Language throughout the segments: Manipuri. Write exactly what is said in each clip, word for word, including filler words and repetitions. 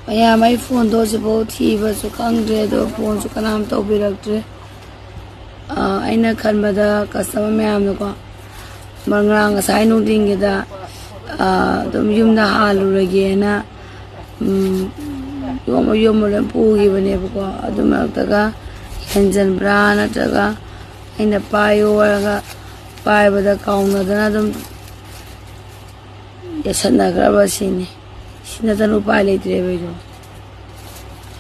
ꯃꯌꯥꯝ, ꯑꯩ ꯐꯣꯟꯗꯣ ꯍꯧꯖꯤꯛꯐꯥꯎ ꯊꯤꯕꯁꯨ ꯈꯪꯗ꯭ꯔꯦ, ꯑꯗꯣ ꯐꯣꯟꯁꯨ ꯀꯅꯥꯝ ꯇꯧꯕꯤꯔꯛꯇ꯭ꯔꯦ꯫ ꯑ, ꯑꯩꯅ ꯈꯟꯕꯗ ꯀꯁꯇꯃꯔ ꯃꯌꯥꯝꯅꯀꯣ, ꯃ-, ꯉꯔꯥꯡ ꯉꯁꯥꯏ ꯅꯨꯡꯊꯤꯟꯒꯤꯗ, ꯑ, ꯑꯗꯨꯝ ꯌꯨꯝꯗ ꯍꯥꯜꯂꯨꯔꯒꯦꯅ, ꯎꯝ, ꯌꯣꯝꯃ ꯌꯣꯝꯃ ꯂꯣꯏ ꯄꯨꯈꯤꯕꯅꯦꯕꯀꯣ꯫ ꯑꯗꯨ ꯃꯔꯛꯇꯒ ꯍꯦꯟꯖꯟꯕ꯭ꯔꯥ, ꯅꯠꯇ꯭ꯔꯒ ꯑꯩꯅ ꯄꯥꯏꯌꯣ ꯍꯥꯏꯔꯒ ꯄꯥꯏꯕꯗ ꯀꯥꯎꯅꯗꯅ ꯑꯗꯨꯝ ꯌꯦꯠꯁꯟꯅꯈ꯭ꯔꯕ ꯁꯤꯅꯤ꯫ ꯁꯤ ꯅꯠꯇꯅ ꯎꯄꯥꯏ ꯂꯩꯇ꯭ꯔꯦꯕ ꯑꯩꯗꯣ꯫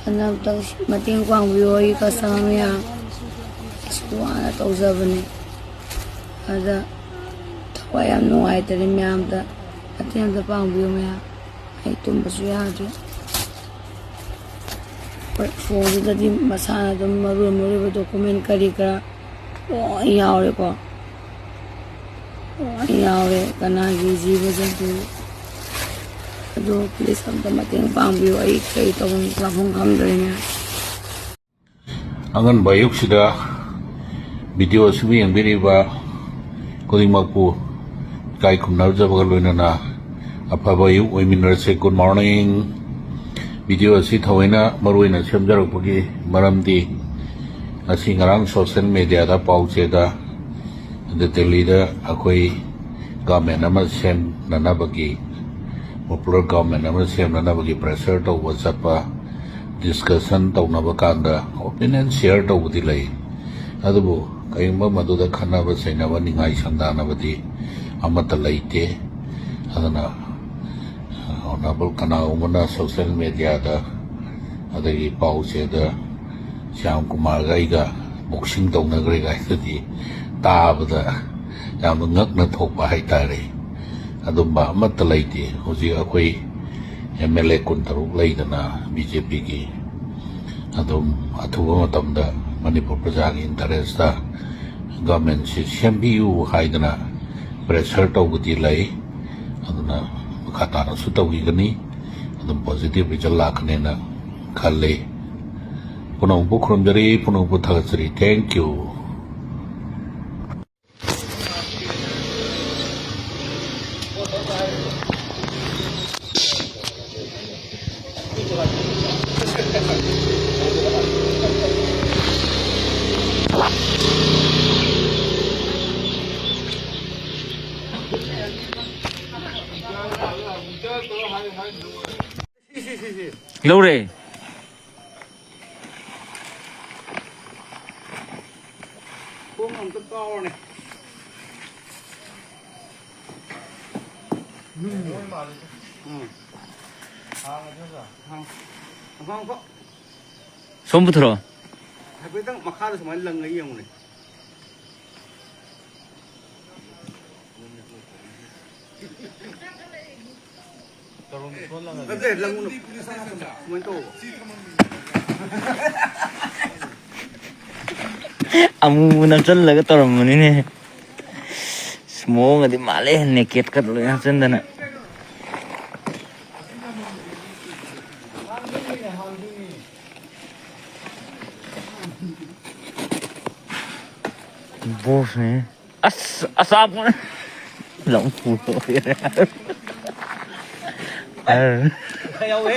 ꯑꯗꯨꯅ ꯑꯝꯇꯪ ꯃꯇꯦꯡ ꯄꯥꯡꯕꯤꯌꯣ, ꯑꯩꯒꯤ ꯀꯁꯇꯃꯔ ꯃꯌꯥꯝ꯫ ꯑꯩꯁꯨ ꯋꯥꯅ ꯇꯧꯖꯕꯅꯦ꯫ ꯑꯗ ꯊꯋꯥꯏ ꯌꯥꯝ ꯅꯨꯡꯉꯥꯏꯇꯔꯦ ꯃꯌꯥꯝꯗ꯫ ꯃꯇꯦꯡ ꯑꯝꯇ ꯄꯥꯡꯕꯤꯌꯨ ꯃꯌꯥꯝ꯫ ꯑꯩ ꯇꯨꯝꯕꯁꯨ ꯌꯥꯗ꯭ꯔꯦ꯫ ꯍꯣꯏ, ꯐꯣꯟꯁꯤꯗꯗꯤ ꯃꯁꯥꯅ ꯑꯗꯨꯝ ꯃꯔꯨ ꯃꯔꯨ ꯑꯣꯏꯕ ꯗꯣꯀꯨꯃꯦꯟ ꯀꯔꯤ ꯀꯔꯥ ꯂꯣꯏ ꯌꯥꯎꯔꯦꯀꯣ꯫ ꯂꯣꯏ ꯌꯥꯎꯔꯦ, ꯀꯅꯥꯒꯤ ꯖꯤꯕ ꯖꯟꯇꯨ꯫ ꯑꯗꯣ please ꯑꯝꯇ ꯃꯇꯦꯡ ꯄꯥꯡꯕꯤꯌꯨ, ꯑꯩ ꯀꯔꯤ ꯇꯧꯐꯝ ꯂꯥꯛꯐꯝ ꯈꯪꯗ꯭ꯔꯦꯅꯦ꯫ ꯑꯉꯟꯕ ꯑꯌꯨꯛꯁꯤꯗ ꯚꯤꯗꯤꯑꯣ ꯑꯁꯤꯕꯨ ꯌꯦꯡꯕꯤꯔꯤꯕ ꯈꯨꯗꯤꯡꯃꯛꯄꯨ ꯏꯀꯥꯏ ꯈꯨꯝꯅꯖꯕꯒ ꯂꯣꯏꯅꯅ ꯑꯐꯕ ꯑꯌꯨꯛ ꯑꯣꯏꯃꯤꯟꯅꯔꯁꯦ꯫ Good morning꯫ ꯚꯤꯗꯤꯑꯣ ꯑꯁꯤ ꯊꯑꯣꯏꯅ ꯃꯔꯨ ꯑꯣꯏꯅ ꯁꯦꯝꯖꯔꯛꯄꯒꯤ ꯃꯔꯝꯗꯤ, ꯉꯁꯤ ꯉꯔꯥꯡ ꯁꯣꯁꯦꯜ ꯃꯦꯗꯤꯌꯥꯗ, ꯄꯥꯎ ꯆꯦꯗ, ꯑꯗ ꯗꯦꯜꯂꯤꯗ ꯑꯩꯈꯣꯏ ꯒꯚꯔꯟꯃꯦꯟ ꯑꯃ ꯁꯦꯝꯅꯅꯕꯒꯤ, ꯄꯣꯄꯨꯂꯔ ꯒꯚꯔꯟꯃꯦꯟ ꯑꯃ ꯁꯦꯝꯅꯅꯕꯒꯤ ꯄ꯭ꯔꯦꯁꯔ ꯇꯧꯕ ꯆꯠꯄ, ꯗꯤꯁꯀꯁꯟ ꯇꯧꯅꯕ ꯀꯥꯟꯗ ꯑꯣꯄꯤꯅꯤꯌꯟ ꯁꯤꯌꯔ ꯇꯧꯕꯗꯤ ꯂꯩ, ꯑꯗꯨꯕꯨ ꯀꯔꯤꯒꯨꯝꯕ ꯃꯗꯨꯗ ꯈꯠꯅꯕ ꯆꯩꯅꯕ, ꯅꯤꯡꯉꯥꯏ ꯁꯪꯗꯥꯅꯕꯗꯤ ꯑꯃꯠꯇ ꯂꯩꯇꯦ꯫ ꯑꯗꯨꯅ ꯑꯣꯅꯔꯦꯕꯜ ꯀꯅꯥꯒꯨꯝꯕꯅ ꯁꯣꯁꯦꯜ ꯃꯦꯗꯤꯌꯥꯗ ꯑꯗꯒꯤ ꯄꯥꯎ ꯆꯦꯗ ꯁ꯭ꯌꯥꯝ ꯀꯨꯃꯥꯔꯒ ꯑꯩꯒ ꯕꯣꯛꯁꯤꯡ ꯇꯧꯅꯈ꯭ꯔꯦ ꯀꯥꯏꯗꯨꯗꯤ ꯇꯥꯕꯗ ꯌꯥꯝꯅ ꯉꯛꯅ ꯊꯣꯛꯄ ꯍꯥꯏꯇꯥꯔꯦ꯫ ꯑꯗꯨꯝꯕ ꯑꯃꯠꯇ ꯂꯩꯇꯦ꯫ ꯍꯧꯖꯤꯛ ꯑꯩꯈꯣꯏ ꯑꯦꯝ ꯑꯦꯜ ꯑꯦ ꯀꯨꯟꯇꯔꯨꯛ ꯂꯩꯗꯅ ꯕꯤ ꯖꯦ ꯄꯤꯒꯤ, ꯑꯗꯨꯝ ꯑꯊꯨꯕ ꯃꯇꯝꯗ ꯃꯅꯤꯄꯨꯔ ꯄ꯭ꯔꯖꯥꯒꯤ ꯏꯟꯇꯔꯦꯁꯇ ꯒꯚꯔꯟꯃꯦꯟꯁꯤ ꯁꯦꯝꯕꯤꯌꯨ ꯍꯥꯏꯗꯅ ꯄ꯭ꯔꯦꯁꯔ ꯇꯧꯕꯗꯤ ꯂꯩ꯫ ꯑꯗꯨꯅ ꯃꯈꯥ ꯇꯥꯅꯁꯨ ꯇꯧꯈꯤꯒꯅꯤ꯫ ꯑꯗꯨꯝ ꯄꯣꯖꯤꯇꯤꯚ ꯔꯤꯖꯜ ꯂꯥꯛꯀꯅꯦꯅ ꯈꯜꯂꯤ꯫ ꯄꯨꯝꯅꯃꯛꯄꯨ ꯈꯨꯔꯨꯝꯖꯔꯤ, ꯄꯨꯝꯅꯃꯛꯄꯨ ꯊꯥꯒꯠꯆꯔꯤ꯫ Thank you꯫ ꯂꯧꯔꯦ꯫ ꯈꯣꯡ ꯑꯝꯇ ꯀꯥꯎꯔꯅꯦ꯫ ꯎꯝ꯫ ꯍꯥꯡ-, ꯍꯥꯡ-, ꯍꯥꯡ-, ꯁꯣꯝ ꯄꯨꯊꯣꯔꯛꯑꯣ꯫ ꯍꯥꯏꯐꯦꯠꯇꯪ ꯃꯈꯥꯗ ꯁꯨꯃꯥꯏꯅ ꯂꯪꯉ ꯌꯦꯡꯉꯨꯅꯦ꯫ ꯅꯠꯇꯦ, ꯂꯪꯉꯨꯅꯨ꯫ ꯁꯨꯃꯥꯏꯅ ꯇꯧꯋꯣ꯫ ꯑꯃꯨꯕ ꯅꯞꯁꯜꯂꯒ ꯇꯧꯔꯝꯕꯅꯤꯅꯦ꯫ ꯑꯁ, ꯃꯑꯣꯡꯒꯗꯤ ꯃꯥꯜꯂꯦ, ꯅꯦꯀꯦꯠꯀ ꯂꯣꯏ ꯍꯥꯞꯆꯤꯟꯗꯅ꯫ ꯕꯣꯁꯅꯦ꯫ ꯑꯁ, ꯑꯆꯥꯄꯣꯠ꯫ ꯂꯝ ꯄꯨꯔꯣ꯫ ꯑꯔ꯫ ꯈꯔ ꯌꯥꯎꯋꯦ꯫